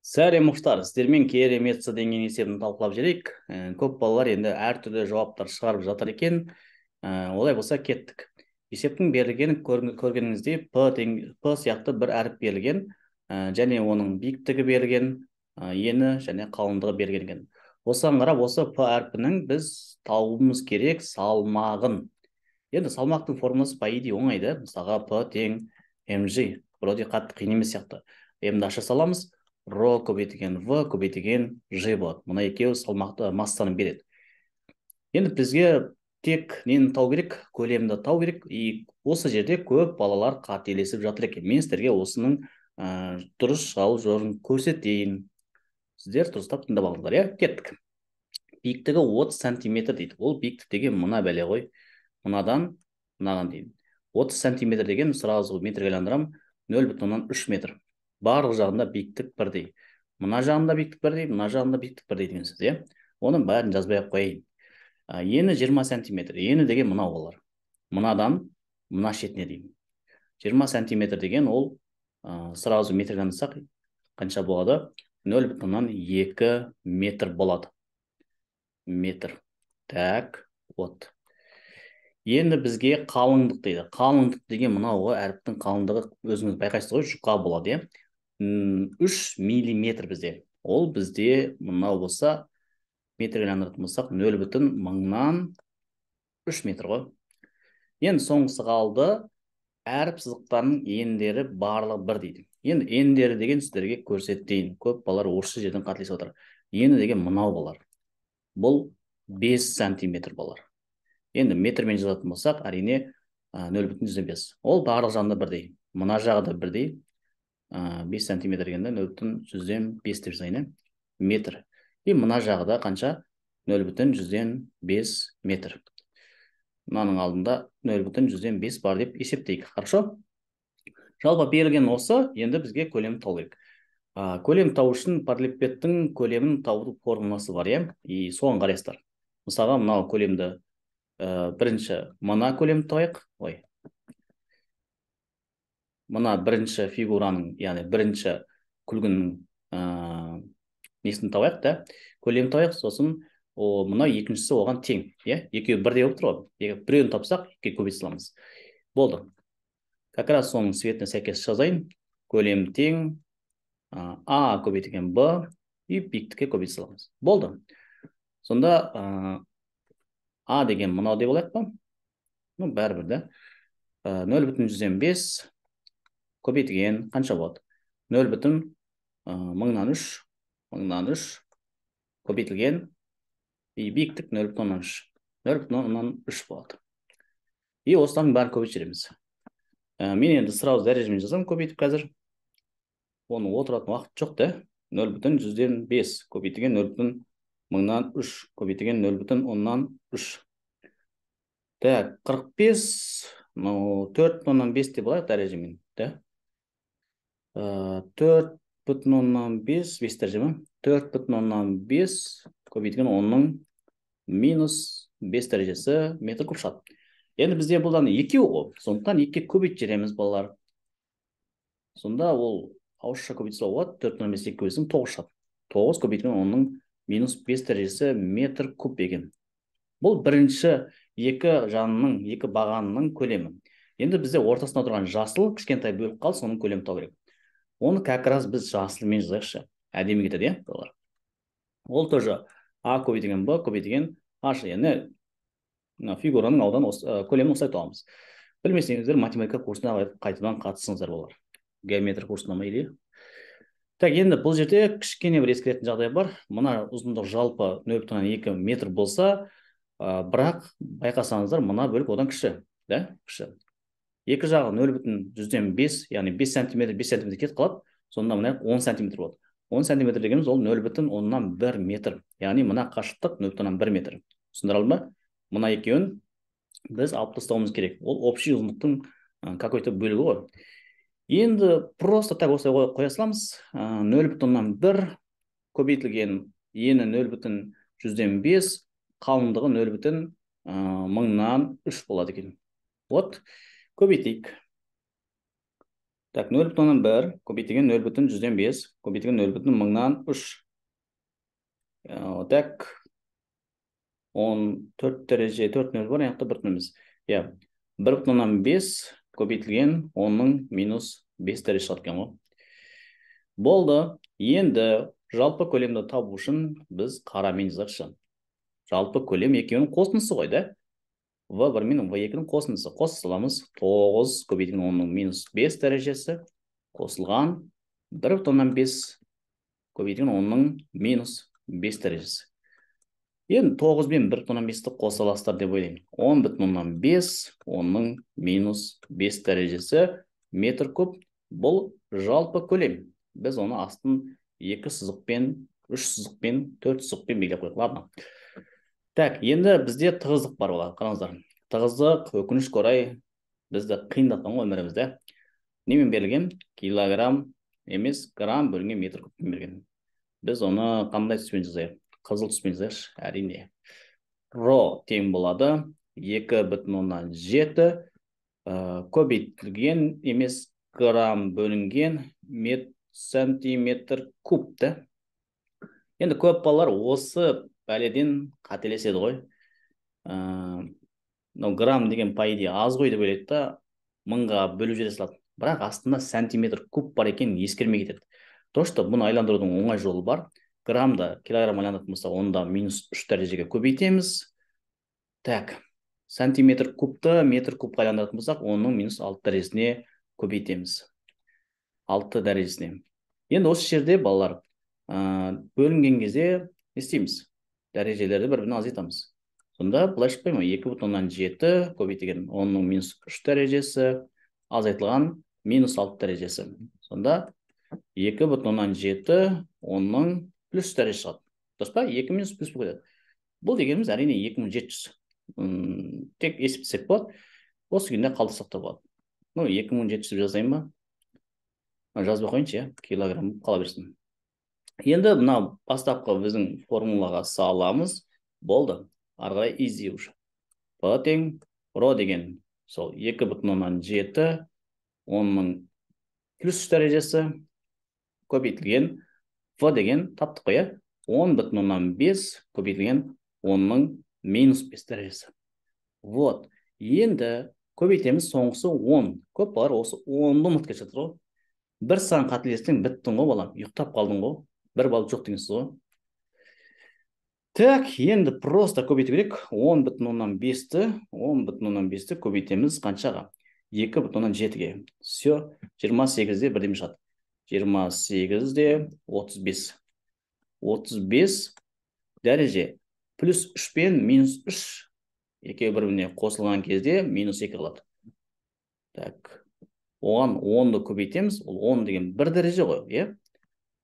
Сәлем, мұхтар, сіздермен керемет С деңгейінің есебін талқылап жіберейік. Көп балалар енді әртүрлі жауаптар шығарып жатыр екен. Олай болса, кеттік. Есептің берілгенін көргеніңіздей, П сияқты бір әріп берілген, және оның биіктігі берілген, ені және қалыңдығы берілген екен. Осыған қарап, осы П әрпінің біз табуымыз керек салмағын. Енді салмақтың формуласы, по идее, оңай да. Мысалға, П тең mg. Вроде қатты қиын емес сияқты. М-ді аша саламыз. Ро көбейтілген В көбейтілген Ж болады. Мына екеуі салмақты, массаны береді. Енді бізге тек нені табу керек? Көлемді табу керек. И осы жерде көп балалар қателесіп жатыр екен. Мен сіздерге осының дұрыс шығару жолын көрсетейін. Сіздер дұрыстап тыңдап алыңыздар, иә? Кеттік. Биіктігі 30 сантиметр дейді. Ол биіктік деген мына бәле ғой. Мынадан мынаған дейін. 30 сантиметр деген сразу метрге айландырамын. 0,3 метр. Барлық жағында биіктік бірдей. Мына жағында биіктік бірдей, мына жағында биіктік бірдей деген сөз, иә? Оның бәрін жазбай ақ қояйын. Ені 20 сантиметр. Ені деген мынау болар. Мынадан мына шетіне дейін. 20 сантиметр деген ол, сразу метрге айналсақ қанша болады? 0,2 метр болады. Метр. Так, вот. Енді бізге қалыңдық дейді. Қалыңдық деген мынау ғой, әріптің қалыңдығы, өзіңіз байқайсыз ғой, жұқа болады, иә? 3 миллиметр бізде. Ол бізде мынау болса, метрге айландыратын болсақ, 0,003 метр ғой. Енді соңғысы қалды. Әріп сызықтарының ендері барлығы бір дейді. Енді ендері деген сіздерге көрсетейін. Көп балалар осы жерден қателесіп отыр. Ені деген мынау болар. Бұл 5 сантиметр болар. Енді метрмен жазатын болсақ, әрине, 0,5. Ол барлық жағында бірдей. Мына жағы да бірдей. 5 сантиметр дегенде 0,5 деп жазайын, иә? Метр. И мына жағы да қанша? 0,5 метр. Мынаның алдында 0,5 бар деп есептейік. Хорошо? Жалпы берілген осы, енді бізге көлем табу керек. Көлем табу үшін параллелепипедтің көлемін табудың формуласы бар, иә? И соған қарайсыздар. Мысалға, мынау көлемді, бірінші мына көлемді табайық. Ой. Мына бірінші фигураның, яғни бірінші күлгіннің, несін табайық та, көлемін табайық, сосын мына екіншісі оған тең, иә? Екеуі бірдей болып тұр ғой. Егер біреуін тапсақ, екіге көбейте саламыз. Болды. Как раз соның светіне сәйкес жазайын. Көлем тең, А көбейтілген Б и биіктікке көбейте саламыз. Болды. Сонда, А деген мынау деп алайық па? Ну, бәрібір да. 0,5 көбейтілген қанша болады? Нөл бүтін, мыңнан үш, мыңнан үш көбейтілген и биіктік 0,3. 0,3 болады. И осылардың бәрін көбейтіп жібереміз. Мен енді сразу дәрежемен жазамын көбейтіп қазір. Оны отыратын уақыт жоқ та. 0,5 көбейтілген 0,003 көбейтілген 0,3. Так, 45, ну, 4,5 деп алайық дәрежемен, да? 4,5, бес дәреже ма? 4,5 көбейтілген онның минус бес дәрежесі метр куб шығады. Енді бізде бұлдан екеу ғой, сондықтан екіге көбейтіп жібереміз, балалар. Сонда ол ауызша көбейтсе салуға болады, 4,5 екі көбейтсең тоғыз шығады. 9 көбейтілген онның минус бес дәрежесі метр куб екен. Бұл бірінші екі жанның, екі бағанның көлемі. Енді бізде ортасында тұрған жасыл кішкентай бөлік қалды, соның көлемін табу керек. Оны как раз біз жасылмен жазайықшы. Әдемі кетеді, иә, балалар? Ол тоже А көбейтілген Б көбейтілген H, яғни мына фигураның аудан көлемін осылай табамыз. Білмесеңіздер, математика курсына қайтадан қатысыңыздар, балалар. Геометрия курсына ма или? Так, енді бұл жерде кішкене бір ескеретін жағдай бар. Мына ұзындық жалпы 0,2 метр болса, бірақ байқасаңыздар, мына бөлік одан кіші, да? Кіші. Екі жағы 0,5, яғни 5 сантиметр, 5 сантиметр кетіп қалады. Сонда мына 10 сантиметр болады. 10 сантиметр дегеніміз ол 0,1 метр. Яғни мына қашықтық 0,1 метр. Түсіндіре алдым ба? Мына екеуін біз алып тастауымыз керек. Ол общий ұзындықтың, какой-то бөлігі ғой. Енді просто так осылай қоя саламыз. 0,1 көбейтілген ені 0,5, қалыңдығы нөл бүтін, мыңнан үш болады екен. Вот, көбейтейік. Так, 0,1 көбейтілген 0,105 көбейтілген 0,1003. Так, 14 дәреже 4 нөл бар, яқты 1 нөліміз. Иә, 1,5 көбейтілген 10-ның минус 5 дәреже шығады екен ғой. Болды. Енді жалпы көлемді табу үшін біз қарамен жазайықшы. Жалпы көлем екеуінің қосындысы ғой, да? В1 мен В2-нің қосындысы. Қоса саламыз. 9 көбейтілген 10-ның минус 5 дәрежесі қосылған 1,5 көбейтілген 10-ның минус 5 дәрежесі. Енді 9 мен 1,5-ті қоса аласыздар деп ойлаймын. 10,5 10-ның минус 5 дәрежесі метр куб. Бұл жалпы көлем. Біз оны астын 2 сызықпен, 3 сызықпен, 4 сызықпен белгілеп қойдық. Ладно. Так, енді бізде тығыздық бар болады. Қараңыздар. Тығыздық, өкінішке орай, бізді қиындатқан ғой өмірімізде. Немен берілген? Килограмм емес, грамм бөлінген метр кубпен берілген. Біз оны қандай түспен жазайық? Қызыл түспен жазайықшы, әрине. Ро тең болады 2,7 көбейтілген емес, грамм бөлінген сантиметр куб, да? Енді көп балалар осы бәледен қателеседі ғой. Мынау грамм деген по идее аз ғой деп ойлайды да, мыңға бөліп жібере салады. Бірақ астында сантиметр куб бар екенін ескермей кетеді. То, что бұны айландырудың оңай жолы бар. Граммды килограмм айландыратын болсақ, онда минус 3 дәрежеге көбейтеміз. Так, сантиметр кубты метр кубқа айландыратын болсақ, оның минус 6 дәрежесіне көбейтеміз. 6 дәрежесіне. Енді осы жерде балалар, бөлінген кезде не істейміз? Дәрежелерді бір-біріне азайтамыз. Сонда былай шықпай ма? 2,7 көбейтілген 10-ның минус 3 дәрежесі азайтылған минус 6 дәрежесі. Сонда 2,7 10-ның плюс дәрежесі шығады. Дұрыс па? 2 минус плюс болып кетеді. Бұл дегеніміз әрине 2700. Тек есептесек болады. Осы күнде қалдырсақ та болады. Ну, 2700 деп жазайын ба? Жазбай қояйыншы, иә, килограмм қала берсін. Енді мына бастапқы біздің формулаға саламыз. Болды. Ары қарай изи уже. П тең ро деген сол 2,7 10-ның плюс 3 дәрежесі көбейтілген В деген таптық қой, иә? 10,5 көбейтілген 10-ның минус 5 дәрежесі. Вот. Енді көбейтеміз, соңғысы 10. Көп балалар осы 10-ды ұмытып кетіп жатыр ғой. Бір сан қателестің, біттің ғой балам, ұйықтап қалдың ғой. Бір балл жоқ дегенсіз ғой. Так, енді просто көбейту керек. 10,5-ті, 10,5-ті көбейтеміз қаншаға? 2,7-ге. Все, 28-де бірдеме шығады. 28-де 35. 35 дәреже. Плюс 3 пен минус 3 екеуі бір-біріне қосылған кезде минус 2 қалады. Так, оған 10-ды көбейтеміз. Ол 10 деген бір дәреже ғой, иә?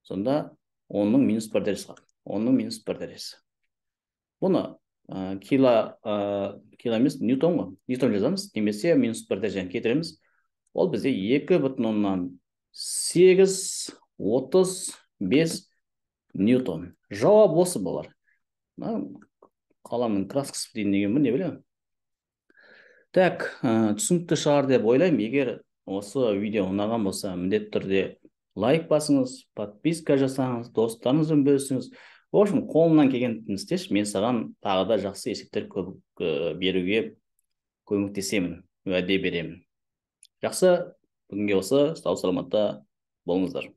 Сонда 10-ның минус 1 дәрежесі қалады. 10-ның минус 1 дәрежесі. Бұны кило емес, ньютон ғой. Ньютон жазамыз, немесе минус 1 дәрежені кетіреміз. Ол бізде 2,8 35 ньютон. Жауап осы болар. Қаламның краскасы дейін деген не білемін. Так, түсінікті шығар деп ойлаймын. Егер осы видео ұнаған болса, міндетті түрде лайк басыңыз, подписка жасаңыз, достарыңызбен бөлісіңіз. В общем, қолымнан келгенін істеші, мен саған тағы да жақсы есептер көп беруге көмектесемін, уәде беремін. Жақсы, бүгінге осы, сау саламатта болыңыздар.